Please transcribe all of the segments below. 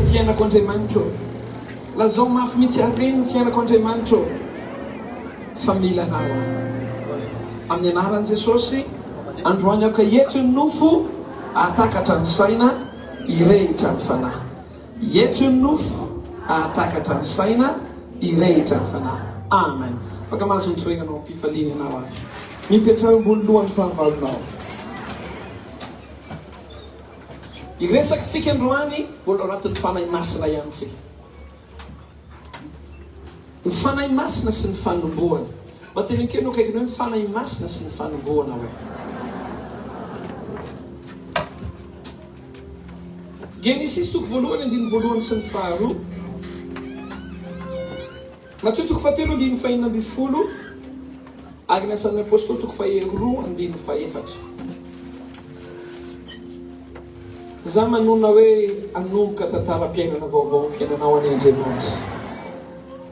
ny fiainako Andriamanitra ô. Lazao mafy mihitsy areno ny fiainako Andriamanitra ô. Fa mila Anao aho. Amin'ny anaran'i Jesosy, androany aoka hietry ny nofo, hahatakatra ny saina, hirehitra ny fanahy. Hietry ny nofo, hahatakatra ny saina, hirehitra ny fanahy. Amen. Afaka mahazo ny toeranao am-pifaliana ianao ary. Mipetraha eo ambony lohan'ny fahavalonao. Hiresaka isika androany, mbola ao anatin'ny Fanahy Masina ihany isika. Ny Fanahy Masina sy ny fanombohana. Mba teneno kely eo akaikinao hoe ny Fanahy Masina sy ny fanombohana hoe. Genesisy toko voalohany andininy voalohany sy ny faharoa. Matio toko fahatelo andininy fahenina ambin'ny folo ary ny Asan'ny Apostoly toko faheroa andininy fahefatra. Za manonona hoe hanomboka tantaram-piainana vaovao amin'ny fiainanao anie Andriamanitra.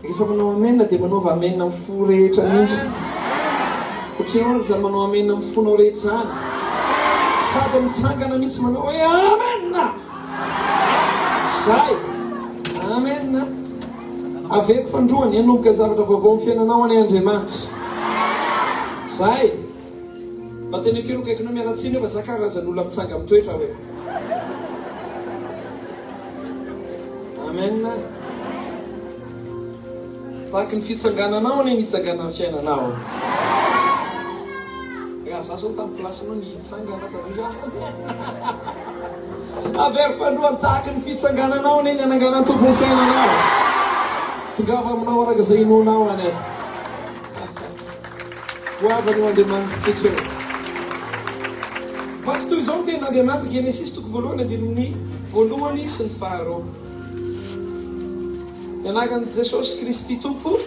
Rehefa manao amen dia manaova amen amin'ny fo rehetra mihitsy. Ohatrinona ary izany manao amen amin'ny fonao rehetra izany? Sady mitsangana mihitsy manao hoe amen! Zay! Amen! Averiko fandroany, hanomboka zavatra vaovao amin'ny fiainanao anie Andriamanitra. Zay! Mba tena ekeo no akaikinao miala tsiny eo fa za karazan'olona mitsanga mitoetra hoe. Amen. Tahaky ny fitsangananao anie ny hitsanganan'ny fiainanao. Raha za zao tamin'ny place-nao ny hitsangana aza avy Avero fandroany tahaky ny fitsangananao anie ny hananganan'ny Tompo ny fiainanao. Tongava aminao araka izay inoanao anie. Goavana io Andriamanitritsika io. Vaky toy izao ny tenin'Andriamanitra, Genesisy toko voalohany andininy voalohany sy ny faharoa. Ny anaran'i Jesosy Kristy Tompo.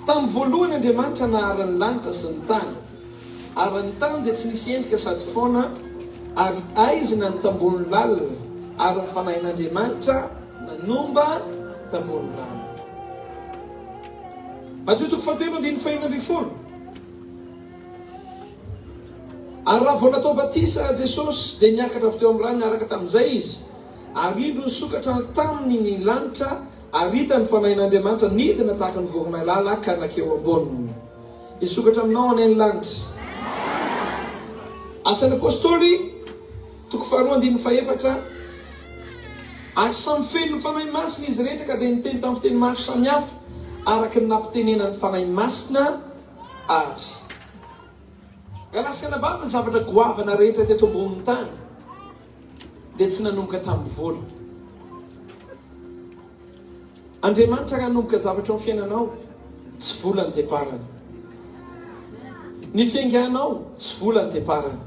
Tamin'ny voalohany Andriamanitra nahary ny lanitra sy ny tany. Ary ny tany dia tsy nisy endrika sady foana, ary aizina ny tambony lalina, ary ny Fanahin'Andriamanitra nanomba tambony rano. Matio toko fahatelo andininy fahenina ambin'ny folo. Ary raha vao natao batisa Jesosy, dia niakatra avy teo amin'ny rano niaraka tamin'izay izy, ary indro nisokatra taminy ny lanitra, ary hita ny Fanahin'Andriamanitra nidina tahaka ny voromailala ka nankeo amboniny. Hisokatra aminao anie ny lanitra. Asan'ny Apostoly, toko faharoa andininy fahefatra, Ary samy feno ny Fanahy Masina izy rehetra ka dia niteny tamin'ny fiteny maro samihafa, araka ny nampitenenan'ny Fanahy Masina azy. Rahalahy sy anabavy, ny zavatra goavana rehetra teto ambonin'ny tany dia tsy nanomboka tamin'ny vola. Andriamanitra raha hanomboka zavatra eo amin'ny fiainanao, tsy vola ny départ-ny. Ny fiainganao, tsy vola ny départ-ny.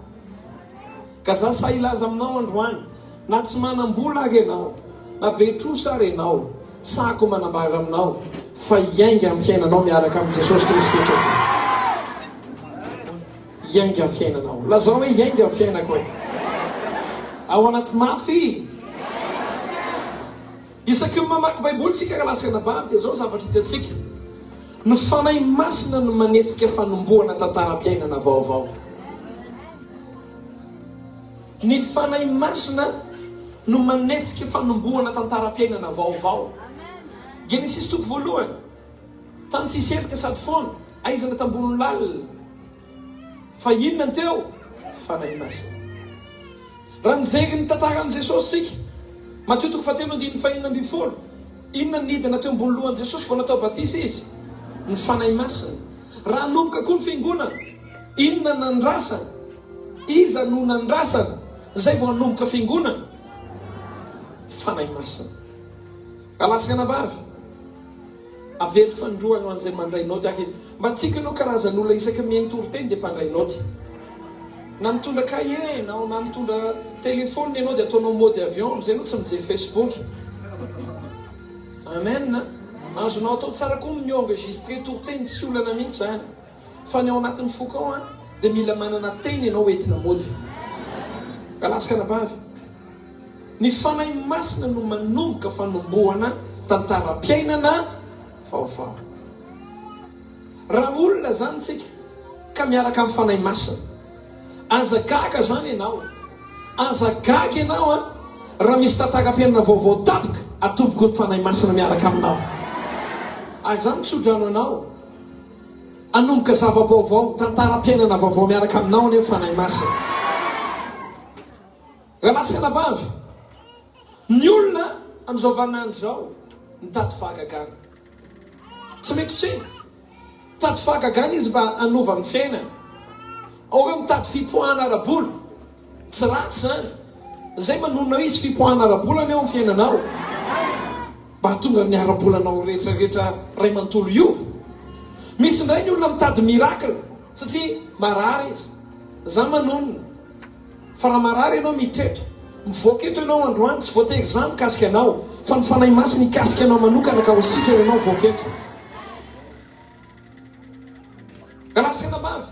Ka za sahy hilaza aminao androany, na tsy manam-bola ary ianao, na be trosa ary ianao, sahako manambara aminao fa hiainga ny fiainanao miaraka amin'i Jesosy Kristy Tompo. Hiainga ny fiainanao. Lazao hoe hiainga ny fiainako e. Ao anaty mafy. Isaky ny mamaky Baiboly isika rahalahy sy anabavy dia izao ny zavatra hitantsika, Ny Fanahy Masina no manetsika fanombohana tantaram-piainana vaovao. Ny Fanahy Masina no manetsika fanombohana tantaram-piainana vaovao. Genesisy toko voalohany, tany tsisy endrika sady foana, aizana tambonin'ny lalina. Fa inona no teo? Fanahy Masina. Raha nijery ny tantaran'i Jesosy isika, Matio toko fahatelo andininy fahenina ambin'ny folo, inona no nidina teo ambony lohan'i Jesosy vao natao batisa izy? Ny Fanahy Masina. Raha hanomboka koa ny fiangonana, inona no nandrasana? Iza no nandrasana izay vao hanomboka fiangonana? Fanahy Masina. Rahalahy sy anabavy, Averiko fanindroany ho an'izay mandray naoty aho. Mba tiako ianao karazan'olona isaky ny mihaino toriteny dia mpandray naoty. Na mitondra cahier ianao na mitondra téléphone ianao dia ataonao mode avion amin'izay ianao tsy mijery Facebook. Amen. Azonao atao tsara koa ny mi-enregistrer toriteny, tsy olana mihitsy izany. Fa ny ao anatin'ny foko ao dia mila manana teny ianao hoentina mody. Rahalahy sy anabavy. Ny Fanahy Masina no manomboka fanombohana tantaram-piainana vaovao. Raha olona izany tsika ka miaraka amin'ny Fanahy Masina, aza gaga izany ianao, aza gaga ianao an, Raha misy tantaram-piainana vaovao tampoka, atomboko ny Fanahy Masina miaraka aminao. Ary izaho mitsodrano anao. Hanomboka zava-baovao, tantaram-piainana vaovao miaraka aminao anie ny Fanahy Masina. Rahalahy sy anabavy, ny olona amin'izao vaninandro izao mitady fahagagana. Tsy omeko tsiny. Mitady fahagagana izy mba hanova ny fiainany. Ao ireo mitady fipoahana ara-bola. Tsy ratsy izany. Izay manonona hoe hisy fipoahana ara-bola anie ao amin'ny fiainanao. Mba hahatonga ny ara-bolanao rehetra rehetra ray manontolo hiova. Misy indray ny olona mitady miracle satria marary izy. Za manonona fa raha marary ianao miditra eto, mivoaka eto ianao androany, tsy voatery za mikasika anao fa ny Fanahy Masina hikasika anao manokana ka ho sitrana ianao mivoaka eto. Rahalahy sy anabavy,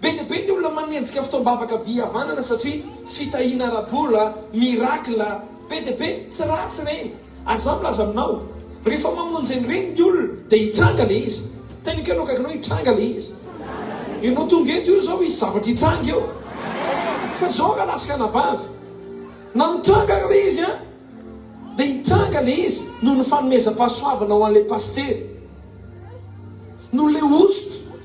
be dia be ny olona manenjika fotoam-bavaka via havanana satria fitahiana ara-bola, miracle, be dia be, tsy ratsy ireny. Ary izaho milaza aminao, rehefa mamonjy an'ireny ny olona dia hitranga ilay izy. Teniko ianao akaikinao hitranga ilay izy. Ianao tonga eto io izao hisy zavatra hitranga eo. Fa izao rahalahy sy anabavy, na mitranga ary ilay izy an, Dia hitranga ilay izy noho ny fanomezam-pahasoavana ho an'ilay pasitera, noho ilay hosotra,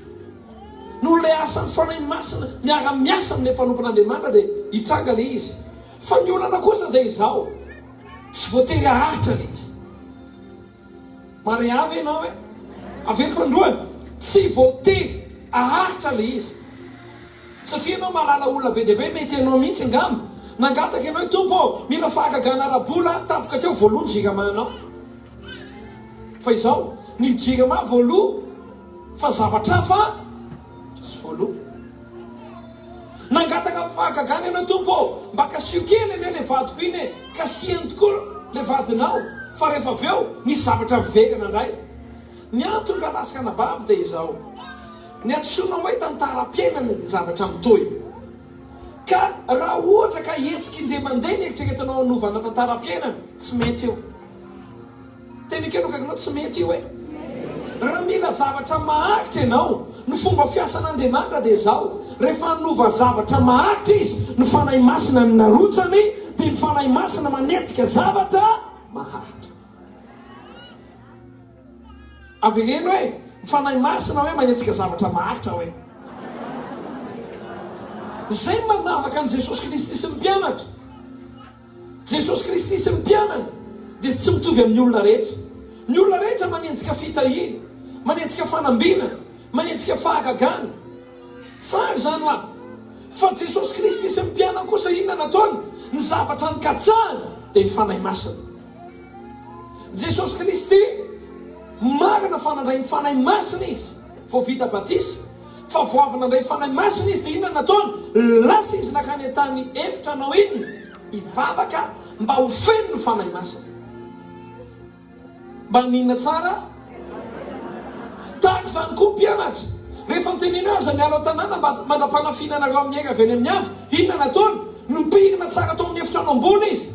noho ilay asan'ny Fanahy Masina miara-miasa amin'ilay mpanompon'Andriamanitra dia hitranga ilay izy. Fa ny olana kosa dia izao, tsy voatery haharitra ilay izy. Mareha ve ianao e? Averiko fanindroany, tsy voatery haharitra ilay izy. Satria ianao mahalala olona be dia be, mety ianao mihitsy angamba. Nangataka ianao hoe, Tompo ô, mila fahagagana ara-bola aho, tampoka teo voaloa ny jirama-nao. Fa izao, ny jirama voaloa, fa zavatra hafa tsy voaloa. Nangataka fahagagana ianao, Tompo ô, mba kasiho kely anie ilay vadiko iny e. Kasihany tokoa ilay vadinao, fa rehefa avy eo, nisy zavatra miverina indray. Ny antony rahalahy sy anabavy dia izao. Ny antsoina hoe tantaram-piainana dia zavatra mitohy. Ka raha ohatra ka hetsika indray mandeha ny eritreretinao hanovana tantaram-piainana, tsy mety io. Tena ekena akaikinao tsy mety io e. Raha mila zavatra maharitra ianao, ny fomba fiasan'Andriamanitra dia izao, rehefa hanova zavatra maharitra Izy, ny Fanahy Masina no narotsany, dia ny Fanahy Masina manetsika zavatra maharitra. Avereno hoe, ny Fanahy Masina hoe manetsika zavatra maharitra hoe. Izay no manavaka an'i Jesosy Kristy sy ny mpianatra. Jesosy Kristy sy ny mpianany dia tsy mitovy amin'ny olona rehetra. Ny olona rehetra manenjika fitahiana, manenjika fanambinana, manenjika fahagagana. Tsara izany hoa. Fa Jesosy Kristy sy ny mpianany kosa inona nataony? Ny zavatra nikatsahany dia ny Fanahy Masina. Jesosy Kristy, marina fa nandray ny Fanahy Masina Izy vao vita batisa, fa vao avy nandray Fanahy Masina Izy dia inona no nataony? Lasa Izy nankany an-tany efitra hanao inona? Hivavaka mba ho feno ny Fanahy Masina. Mba haninona tsara? Tahaka izany koa ny mpianatra, rehefa notenenina hoe aza miala ao an-tanàna mba mandra-panafiana anareo amin'ny hery avy any amin'ny avo, inona nataony? Nopirina tsara tao amin'ny efitrano ambony izy.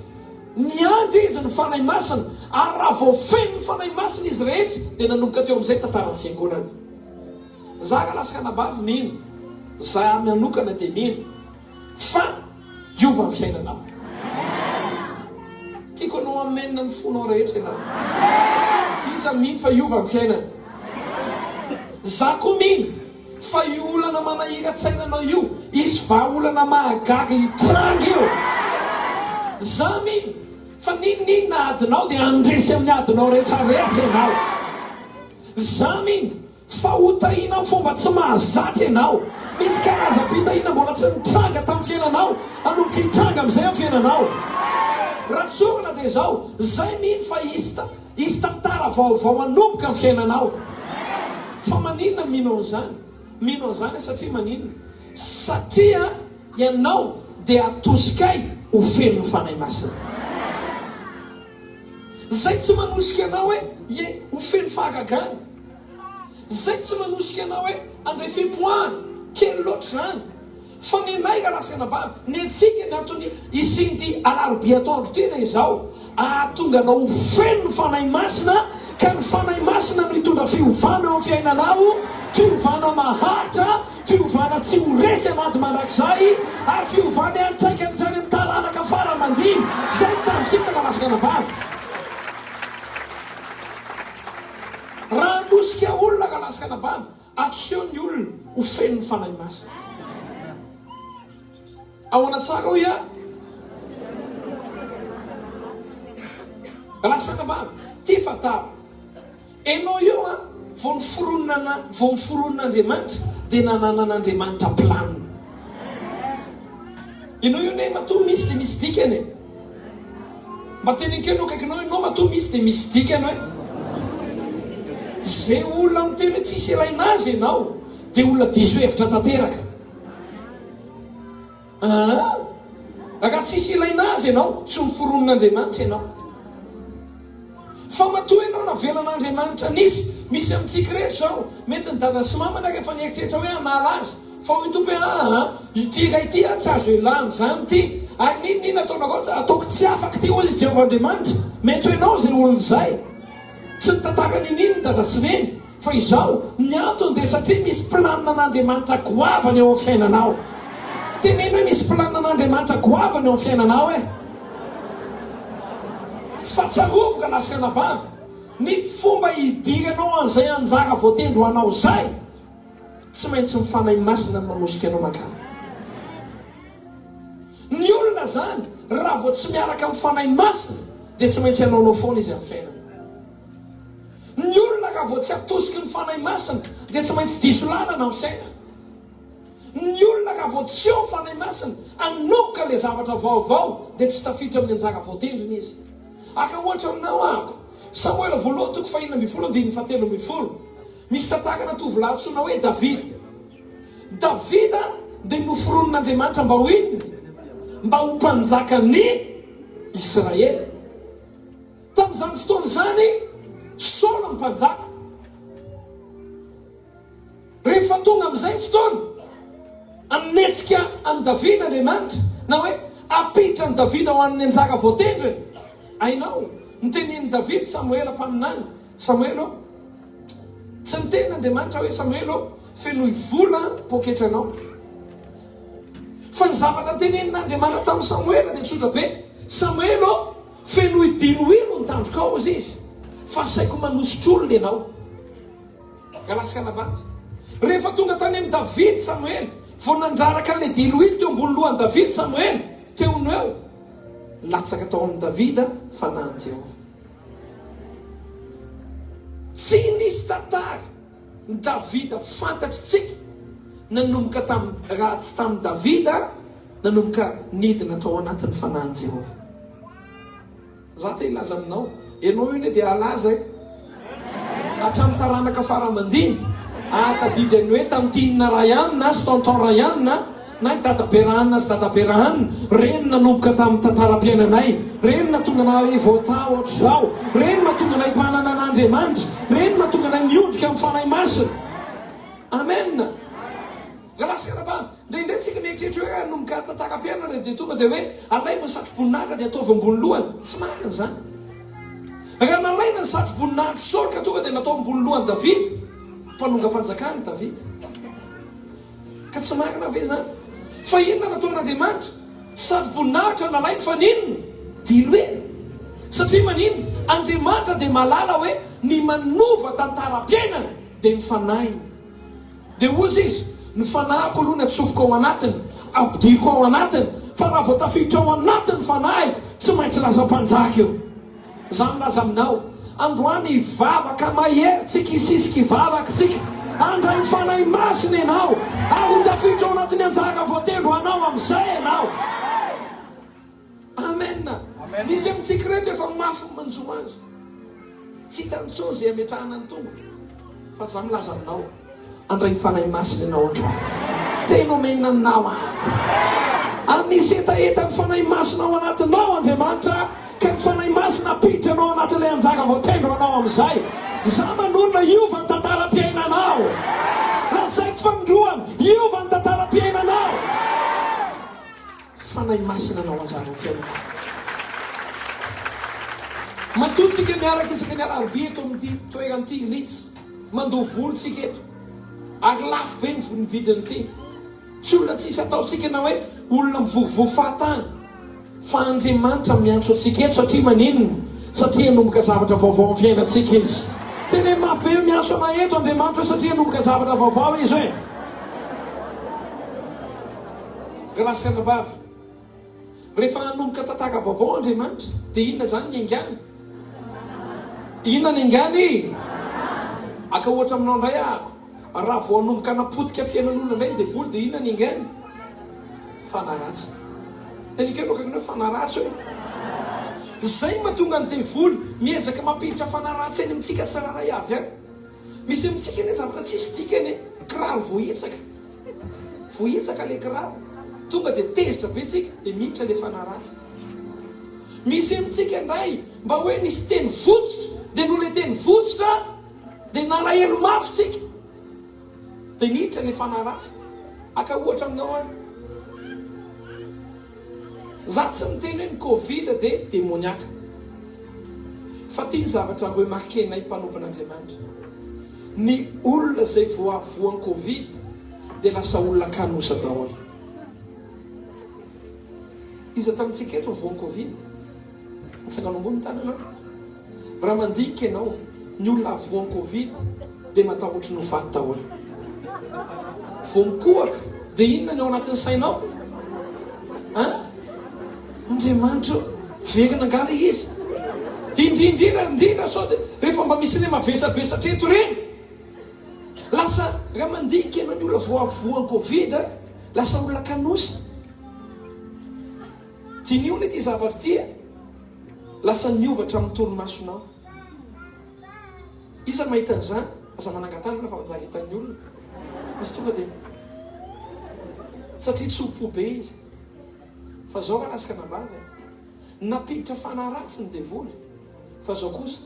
Niandry izy ny Fanahy Masina, ary raha vao feno ny Fanahy Masina izy rehetra, dia nanomboka teo amin'izay ny tantaran'ny Fiangonana. Za rahalahy sy ranabavy mino, za manokana dia mino fa hiova ny fiainanao. Tiako anao amen amin'ny fonao rehetra ianao. Iza mino fa hiova ny fiainany? Za koa mino. Fa io olana manahiran-tsaina anao io, hisy vahaolana mahagaga hitranga eo. Za mino fa n'inon'inona adinao dia handresy amin'ny adinao rehetra rehetra ianao. Za mino fa ho tahiana amin'ny fomba tsy mahazatra ianao. Misy karazam-pitahiana mbola tsy nitranga tamin'ny fiainanao, hanomboka hitranga amin'izay amin'ny fiainanao. Raha tsorina dia izao, zay mino fa hisy Hisy tantara vaovao hanomboka ny fiainanao. Fa maninona mino an'izany? Mino an'izany aho satria maninona? Satria ianao dia atosikay ho feno ny Fanahy Masina. Izay tsy manosika anao hoe ie ho feno fahagagana. Izay tsy manosika anao hoe handray fipoahana. Kely loatra izany. Fa nenay rahalahy sy anabavy, ny antsika ny antony hisian'ity alarobia atoandro ity dia izao, ahatonga anao ho feno ny Fanahy Masina, ka ny Fanahy Masina no hitondra fiovana eo amin'ny fiainanao, fiovana maharitra, fiovana tsy ho resy an'ady mandrakizay, ary fiovana hiantraikany hatrany amin'ny taranaka. hatramin'ny fara aman-dimy. Izay no tanjontsika rahalahy sy ranabavy. Raha hanosika olona rahalahy sy ranabavy, atoseho ny olona ho feno ny Fanahy Masina. Ahoana tsara hoy aho? Rahalahy sy ranabavy, tia fantaro. Enao io an, vao noforonina vao noforonin'Andriamanitra dia nananan'Andriamanitra planina. Enao io ne matoa misy dia misy dikany e. Mba teneno kely eo akaikinao enao matoa misy dia misy dikany hoe. Ze olona miteny hoe tsisy ilaina azy enao dia olona diso hevitra tanteraka. Aa! Raha tsisy ilaina azy ianao, tsy noforonin'Andriamanitra ianao. Fa matoa ianao navelan'Andriamanitra nisy, misy amintsika ireto izao, mety ny dada sy mamany ary efa nieritreritra hoe hanala azy, fa hoy ny Tompo hoe aa, ity iray ity an, tsy azo elana izany ity, ary n'inon'inona ataonareo, ataoko tsy afaka ity hoy izy Jehovah Andriamanitra. Mety ho ianao izay olona izay. Tsy nitantara n'inon'inona dada sy neny. Fa izao, ny antony dia satria misy planina an'Andriamanitra goavana eo amin'ny fiainanao. Teneno hoe misy planina an'Andriamanitra goavana eo amin'ny fiainanao e! Fa tsarovy rahalahy sy ranabavy, ny fomba hidiranao an'izay anjara voatendry ho anao izay, tsy maintsy ny Fanahy Masina no manosika anao mankany. Ny olona izany, raha vao tsy miaraka amin'ny Fanahy Masina, dia tsy maintsy hanaonao foana izy amin'ny fiainana. Ny olona raha vao tsy atosiky ny Fanahy Masina dia tsy maintsy diso lalana amin'ny fiainana. Ny olona raha vao tsy eo ny Fanahy Masina hanomboka ilay zavatra vaovao dia tsy tafiditra amin'ny anjara voatendriny izy. Haka ohatra aminao ahako. Samoela voalohany toko fahenina ambin'ny folo andininy fahatelo ambin'ny folo. Misy tantarana tovolahy antsoina hoe Davida. Davida dia noforonin'Andriamanitra mba ho inona? Mba ho mpanjakan'ny Israely. Tamin'izany fotoana izany, Saoly no mpanjaka. Rehefa tonga amin'izay ny fotoana, hanetsika an'i Davida Andriamanitra, na hoe hampiditra an'i Davida ho an'ny anjara voatendriny. Hainao, notenenin'i Davida Samoela mpaminany, Samoela ô, tsy niteny Andriamanitra hoe, Samoela ô, fenoy vola ny poketranao. Fa ny zavatra notenenin'Andriamanitra tamin'i Samoela dia tsotra be, Samoela ô, Fenoy diloilo ny tandrokao, hozy izy, fa asaiko manosotr'olona ianao. Galasy Kalabaty. Rehefa tonga tany amin'i Davida Samoela, vao nandraraka an'ilay diloilo teo ambony lohan'i Davida Samoela, teo no eo, latsaka tao amin'i Davida fanahin'i Jehovah. Tsy nisy tantara ny Davida fantatr'tsika nanomboka tamin'ny, raha tsy tamin'i Davida, Nanomboka nidina tao anatin'ny fanahin'i Jehovah. Za te hilaza aminao, ianao io anie dia halaza e! Hatramin'ny taranaka fara aman-dimy, hahatadidy an'ny hoe tantine Rayanina sy tonton Rayanina, na i dadabe Rahanina sy dadabe Rahanina, ireny nanomboka tamin'ny tantaram-piainanay, ireny nahatonga anay voataha ohatr'izao, ireny mahatonga anay mpanana an'Andriamanitra, ireny mahatonga anay miondrika amin'ny Fanahy Masina. Amen! Rahalahy sy anabavy, indraindray tsika mieritreritra hoe hanomboka tantaram-piainana dia tonga dia hoe alaivo ny satroboninahitra dia ataovy ambony lohany. Tsy marina izany. Raha nalaina ny satroboninahitry Saoly ka tonga dia natao ambony lohan'i Davida, mpanongam-panjakana i Davida. Ka tsy marina ve izany? Fa inona nataon'Andriamanitra? Tsy satroboninahitra nalainy fa n'inona? Diloilo. Satria maninona? Andriamanitra dia mahalala hoe ny manova tantaram-piainana dia ny fanahiny. Dia hozy izy, Ny fanahiko aloha no atsofoko ao anatiny, ampidiriko ao anatiny, fa raha vao tafiditra ao anatiny ny fanahiko, tsy maintsy lasa mpanjaka io. Izaho milaza aminao, androany hivavaka mahery tsika, hisisika hivavaka tsika, handray ny Fanahy Masina ianao, ary ho tafiditra ao anatin'ny anjara voatendry ho anao amin'izay ianao. Amen. Misy amintsika ireto efa mafy ny manjo azy. Tsy hitany intsony izay hametrahana ny tongotra. Fa za milaza aminao, handray ny Fanahy Masina ianao androany. Tena omena aminao ahako. Hanisy hetaheta ny Fanahy Masina ao anatinao Andriamanitra, ka ny Fanahy Masina hampiditra anao anatin'ilay anjara voatendry ho anao amin'izay. Za manorina hiova ny tantaram-piainanao. Lazaiko fanindroany, hiova ny tantaram-piainanao. Fanahy Masina anao hazava ny fiainanao. Matoa tsika miaraka isaky ny alarobia eto amin'ity toerana ity Ritz, mandoa vola tsika eto. Ary lafo be ny ny vidin'ity. Tsy olona tsisy ataontsika na hoe olona mivorivory fahatany. Fa Andriamanitra miantso antsika eto satria maninona? Satria hanomboka zavatra vaovao amin'ny fiainantsika Izy. Teneno mafy be hoe miantso anay eto Andriamanitra hoe satria hanomboka zavatra vaovao Izy hoe. Rahalahy sy anabavy, rehefa hanomboka tantara vaovao Andriamanitra, dia inona izany ny aingany? Inona ny aingany? Haka ohatra aminao indray ahako. Raha vao hanomboka hanapotika fiainan'olona indray ny devoly dia inona ny aingany? Fanahy ratsy. Teniko eo akaikinao hoe fanahy ratsy hoe. Izay no mahatonga ny devoly miezaka mampiditra fanahy ratsy any amintsika tsirairay avy any. Misy amintsika anie zavatra tsisy dikany e, kiraro voahitsaka. Voahitsaka ilay kiraro. Tonga dia tezitra be tsika dia miditra ilay fanahy ratsy. Misy amintsika indray mba hoe nisy teny votsotra dia noho ilay teny votsotra dia nalahelo mafy tsika. Dia niditra ilay fanahy ratsy. Haka ohatra aminao aho. Za tsy miteny hoe ny covid dia demoniaka. Fa ty ny zavatra remarquer-nay mpanompon'Andriamanitra. Ny olona izay voavoan'ny covid dia lasa olona kanosa daholo. Iza tamintsika eto no voan'ny covid? Atsangano ambony ny tananao. Raha mandinika ianao, ny olona voan'ny covid dia matahotry ny ho faty daholo. Vao mikohaka dia inona ny ao anatin'ny sainao? An? Andriamanitra ô, verina angaha ilay izy? Indrindrindra indrindra sao dia rehefa mba misy ilay mavesabesatra eto ireny. Lasa raha mandinika ianao ny olona voavoan'ny covid, lasa olona kanosa. Diniho anie ity zavatra ity e! Lasa niova hatramin'ny torimasonao. Iza no mahita an'izany? Aza manangan-tanana fa manjary hitan'ny olona. Misy tonga dia satria tso-po be izy. Fa zao raha lasaka anabavy e! Nampiditra fanahy ratsy ny devoly. Fa zao kosa.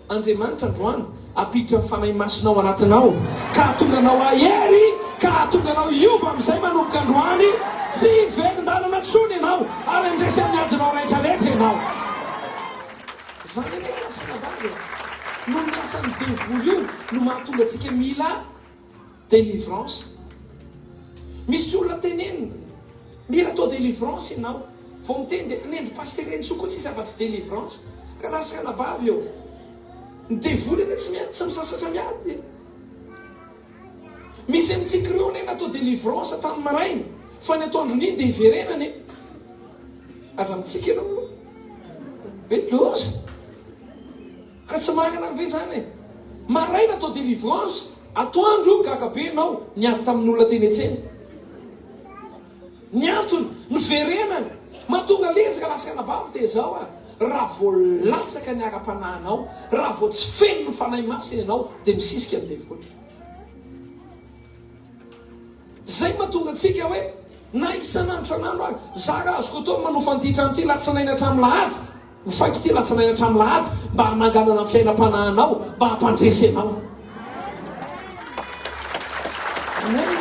Andriamanitra androany hampiditra ny Fanahy Masina ao anatinao ka hahatonga anao hahery ka hahatonga anao hiova amin'izay manomboka androany, tsy hiverin-dalana intsony ianao ary handresy amin'ny adinao rehetra rehetra ianao. Izany anie ny asa anabavy e! Noho ny asan'ny devoly io no mahatonga antsika mila Délivrance. Misy olona tenenina, mila atao délivrance ianao. Vao miteny dia hanendry pasitera intsony koa tsisy afa-tsy délivrance. Rahalahy sy ranabavy ô, ny devoly anie tsy miady, tsy misasatra miady e. Misy amintsika ireo anie natao délivrance tamin'ny maraina, fa ny atoandron'iny dia hiverenana e. Aza mitsiky ianao aloha. Hoe loza. Ka tsy marina ary ve izany e? Maraina atao délivrance, atoandro gaga be ianao niady tamin'olona teny an-tsena. Ny antony, niverenany, mahatonga lezaka lasa anabavy dia izao ary, raha vao latsaka ny ara-panahinao, raha vao tsy feno ny Fanahy Masina ianao dia misisika ny devoly. Izay mahatonga antsika hoe na isan'andro isan'andro ary, za raha azoko atao ny manofa an'ity trano ity latsinainy hatramin'ny lahady, Hofaiko ity latsinainy hatramin'ny lahady mba hananganana ny fiainam-panahinao, mba hampandresy anao. Amen.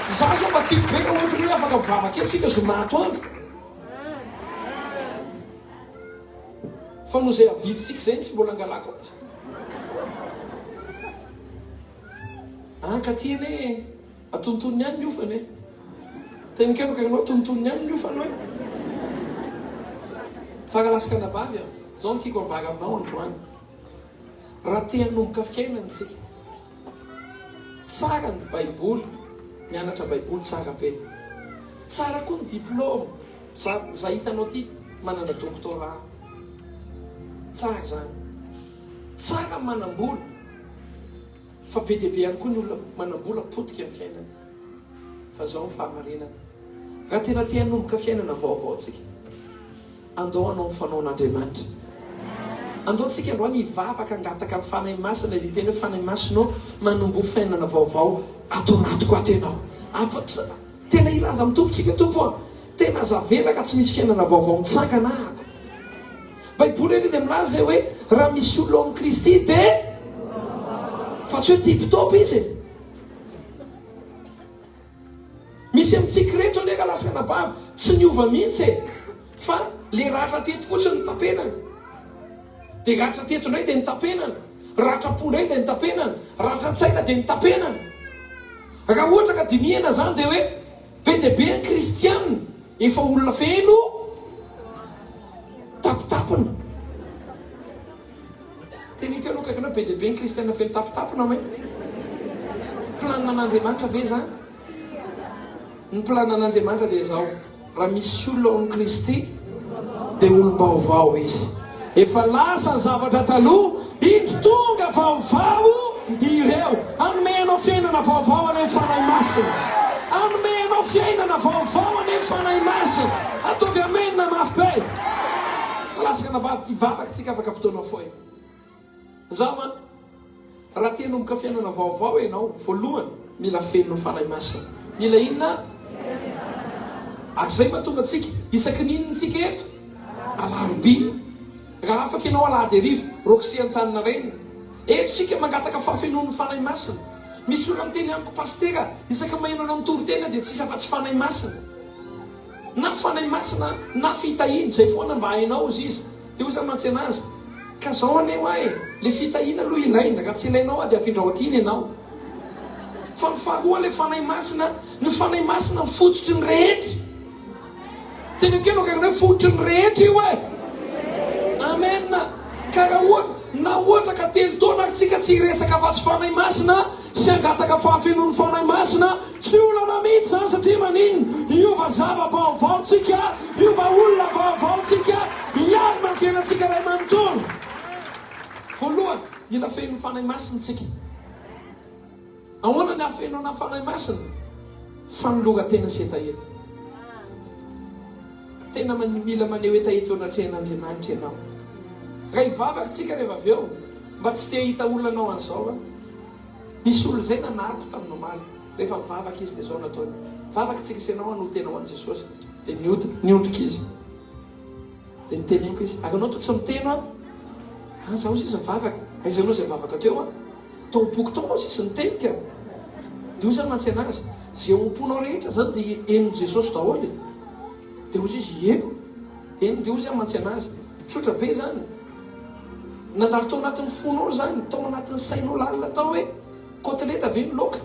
Za zao mba tiako be raha ohatra hoe afaka mivavaka eto tsika zoma atoandro. Fa noho izay aviditsika izay no tsy mbola angalako azy. Ankaty anie. Atonontonony ihany ny hofany e. Teny keloka ianao, atonontonony ihany ny hofany hoe. Tsara sy anabavy a. Zao no tiako ambara aminao androany. Raha te hanomboka fiainana isika, tsara ny baiboly, mianatra baiboly tsara be. Tsara koa ny diplôme, za za hitanao ty manana doctorat. Tsara izany. Tsara ny manam-bola. Fa be dia be ihany koa ny olona manam-bola potika ny fiainany. Fa zao ny fahamarinana. Raha tena te hanomboka fiainana vaovao tsika, andao hanao ny fanaon'Andriamanitra. Andao tsika androany hivavaka hangataka ny Fanahy Masina dia hiteny hoe Fanahy Masina ô, manomboha fiainana vaovao ato anatiko ato Ianao. Tena hilaza amin'ny Tompo tsika, Tompo ô, tena aza avela raha tsy misy fiainana vaovao mitsangana ahako. Baiboly anie dia milaza izay hoe raha misy olona ao amin'i Kristy dia fa tsy hoe tip top izy e. Misy amintsika ireto anie rahalahy sy anabavy tsy niova mihitsy e. Fa le ratra teto fotsiny no tapenana. Dia ratra teto indray dia nitapenana. Ratra-po indray dia nitapenana. Ratra-tsaina dia nitapenana. Raha ohatra ka dinihana izany dia hoe be dia be ny kristianina efa olona feno. tapitapina. Teniko aloha akaikinao be dia be ny kristiana feno tapitapina hoe. Planina an'Andriamanitra ve izany? Ny planina an'Andriamanitra dia izao, raha misy olona ao amin'i Kristy dia olom-baovao izy. Efa lasa ny zavatra taloha, indro tonga vaovao ireo. Hanome anao fiainana vaovao anie ny Fanahy Masina. Hanome anao fiainana vaovao anie ny Fanahy Masina. Ataovy amena mafy be. Lasa anabavy hivavaka tsika afaka fotoana fohy. Zaho an, raha te hanomboka fiainana vaovao ianao, voalohany mila feno ny Fanahy Masina. Mila inona? Ary izay mahatonga antsika, isaky ny inona tsika eto? Alarobia. Raha afaka ianao alahady hariva, Roxy Antaninarenina. Eto tsika mangataka fahafenoan'ny Fanahy Masina. Misy olona miteny amiko, Pasitera, isaky ny maheno anao mitory teny aho dia tsisy afa-tsy Fanahy Masina. Na Fanahy Masina na fitahiana, izay foana mba hainao hozy izy. Dia hoy za mantsy anazy, ka zao anie hoa e, le fitahiana aloha ilaina, raha tsy ilainao hoa dia afindrao aty ny anao. Fa ny faharoa le Fanahy Masina, ny Fanahy Masina no fototry ny rehetra. Teneno kely akaikinao hoe fototry ny rehetra io e! Amen! Ka raha ohatra, na ohatra ka telo taona ary tsika tsy hiresaka afa-tsy Fanahy Masina, sy hangataka fahafenoan'ny Fanahy Masina, tsy olana mihitsy izany satria maninona? Hiova zava-baovao tsika, hiova olona vaovao tsika, hiarina ny fiainantsika iray manontolo. Voalohany, mila feno ny Fanahy Masina tsika. Ahoana ny hahafenoana ny Fanahy Masina? Fanoloran-tena sy hetaheta. Tena mila maneho hetaheta eo anatrehan'Andriamanitra ianao. Raha hivavaka tsika rehefa avy eo, mba tsy te hahita olona hanao an'izao aho. Nisy olona izay nanariko tamin'ny omaly. Rehefa nivavaka izy dia izao nataony. Vavaka tsika sy ianao hanolo-tena ho an'i Jesosy. Dia niodina, niondrika izy. Dia niteneniko izy, ary ianao toa tsy miteny an? Ah, izaho hozy izy nivavaka. Aiza ianao izay nivavaka teo an? Tao am-poko tao hozy izy niteny ka. Dia hoy izaho mantsy anazy, izay ao am-ponao rehetra izany dia henon'i Jesosy daholo e. Dia hozy izy, heno. Heno. Dia hoy izaho mantsy anazy, tsotra be izany. Nandalo tao anatin'ny fonao izany, tao anatin'ny sainao lalina tao hoe, kotileta ve ny laoka?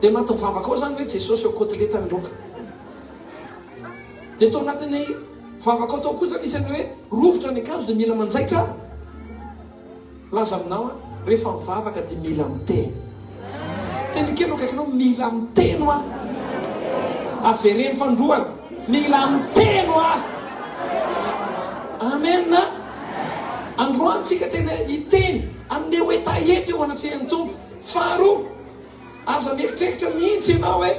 Dia anatin'ny vavakao izany hoe Jesosy ô kotileta ny laoka. Dia tao anatin'ny vavakao tao koa izany isan'ny hoe rovitra ny akanjo dia mila manjaitra aho. Milaza aminao aho, rehefa mivavaka dia mila miteny. Teny kely eo akaikinao, mila miteny hoa. Avereno fanindroany, mila miteny hoa. Amen. Androany tsika tena hiteny, haneho hetaheta eo anatrehan'ny Tompo. Faharoa, aza mieritreritra mihitsy ianao hoe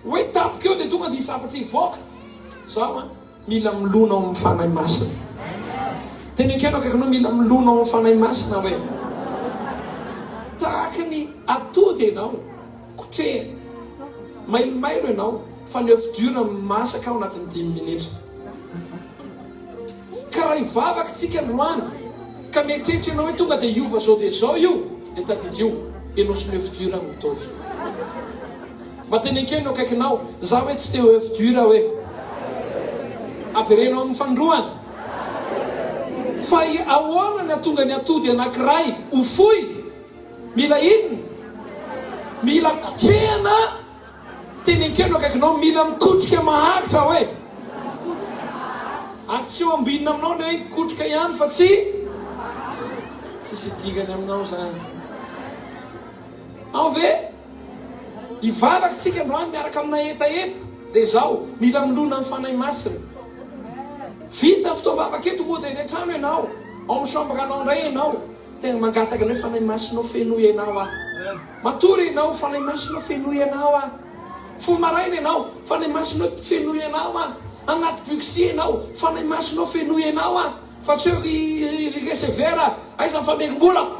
hoe tampoka eo dia tonga dia hisy zavatra hivoaka. Zao an. Mila milona ao amin'ny Fanahy Masina. Teny akaiky akaikinao, mila milona ao amin'ny Fanahy Masina hoe. Tahaka ny atody ianao, kotrehina. Mailomailo ianao, fa ny oeuf dur masaka ao anatin'ny dimy minitra. Ka raha hivavaka tsika androany, ka mieritreritra ianao hoe tonga dia hiova zao dia zao io, dia tadidio, ianao sy ny oeuf dur mitovy. Mba teneno eo akaikinao, za hoe tsy te ho oeuf dur hoe. Avereno amin'ny fanindroany. Fa ahoana ny hatonga ny atody anankiray ho foy? Mila inona? Mila kotrehana, teneno eo akaikinao, mila mikotrika maharitra hoe. Ary tsy ho ambinina aminao ny hoe hikotrika ihany fa tsy tsisy idirany aminao izany. Ao ve? Hivavaka isika androany miaraka amina hetaheta, dia izao, mila milona ny Fanahy Masina. Vita ny fotoam-bavaka eto, mody any an-trano ianao, ao amin'ny chambre-nao indray ianao, tena mangataka ny hoe Fanahy Masina ô fenoy ianao aho. Matory ianao, Fanahy Masina ô fenoy ianao aho. Fony maraina ianao, Fanahy Masina ô fenoy ianao aho. Anaty buxi ianao, Fanahy Masina ô fenoy ianao aho. Fa tsy hoe ry receveur, aiza ny famerim-bolako?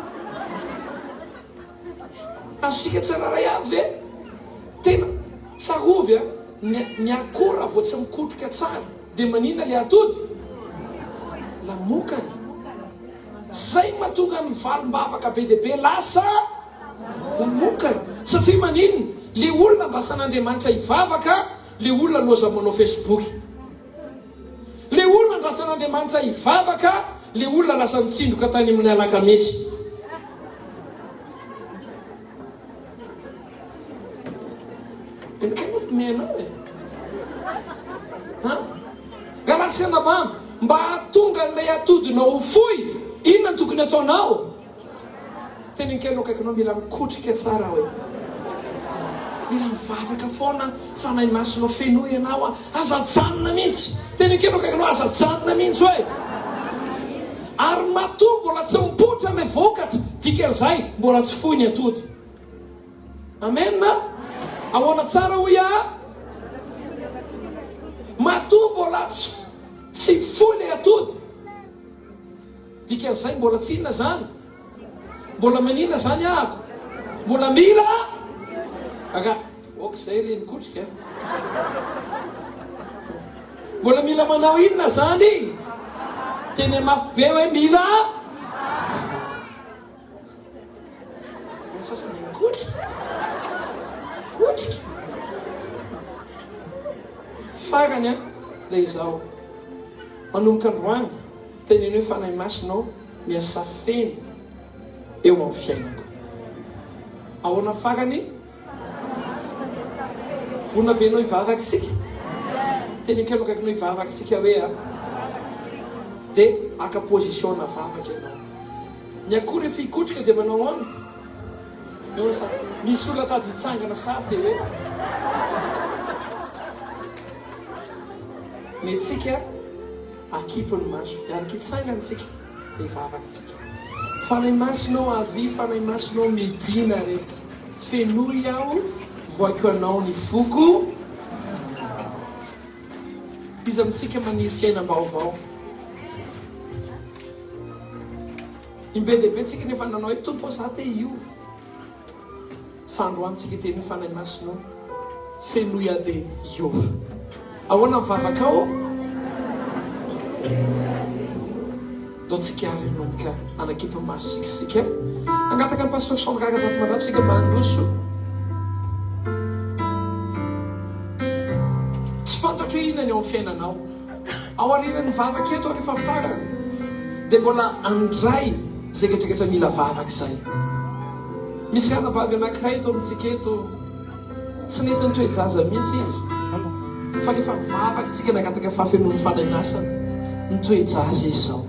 Azontsika tsirairay avy ve? Tena tsarovy a, ny ny akora vao tsy mikotrika tsara dia maninona le atody? Lamokany. Zay mahatonga ny valim-bavaka be dia be lasa lamokany. Satria maninona? Le olona andrasan'Andriamanitra hivavaka, le olona loza manao Facebook. Le olona andrasan'Andriamanitra hivavaka, le olona lasa nitsindroka tany amin'ny alakamisy. Kay mampiomehy anao e. Ha? Rahalahy sy anabavy, Mba hahatonga an'ilay atodinao ho foy, inona no tokony hataonao? Teneno kely eo akaikinao, mila mikotrika tsara hoe. Mila mivavaka foana, Fanahy Masina fenoy ianao a. Aza ajanona mihitsy. Teneno kely eo akaikinao, aza ajanona mihitsy hoe. Ary matoa mbola tsy mipoitra ilay vokatra, dikan'izay mbola tsy foy ny atody. Amen a! Ahoana tsara hoy aho? Matoa mbola tsy tsy foy ilay atody. Dikan'izay mbola tsy inona zany? Mbola manina zany ahako? Mbola mila Aka, ok zay ry mikotrika. Mbola mila manao inona zany? Teny mafy be hoe mila Ny sasany mikotrika. Mikotrika. Farany an, dia izao. Manomboka androany, teneno hoe Fanahy Masina ô, miasà feno eo amin'ny fiainako. Ahoana farany? Vonona ve ianao hivavaka isika? Teneno kely akaikinao hivavaka isika hoe a. Dia haka position-na vavaka ianao. Ny akoho rehefa hikotrika dia manao ahoana? Eo sa misy olona tady hitsangana sa dia hoe ny antsika akipy ny maso hiaraka hitsangana tsika dia hivavaka tsika. Fanahy Masina ô avia Fanahy Masina ô midina re fenoy aho voaiko anao ny foko manjaka. Iza amintsika maniry fiainam-baovao? Imbe dia be tsika nefa nanao hoe Tompo ô za te hiova. Fa androany tsika hiteny hoe Fanahy Masina ô fenoy aho dia hiova. Ahoana ny vavakao? Ndao tsika ary hanomboka hanakipy ny masontsika isika. Hangataka an'i Pasteur Sandra Razafimandrato isika mba handroso. Tsy fantatro hoe inona ny ao amin'ny fiainanao. Ao aorianan'ny vavaka eto rehefa farany dia mbola handray izay rehetrarehetra mila vavaka izay. Misy ranabavy anankiray eto amintsika eto, tsy nety nitoe-jaza mihitsy izy. Fa rehefa nivavaka isika nangataka fahafenoan'ny Fanahy Masina, nitoe-jaza izy izao.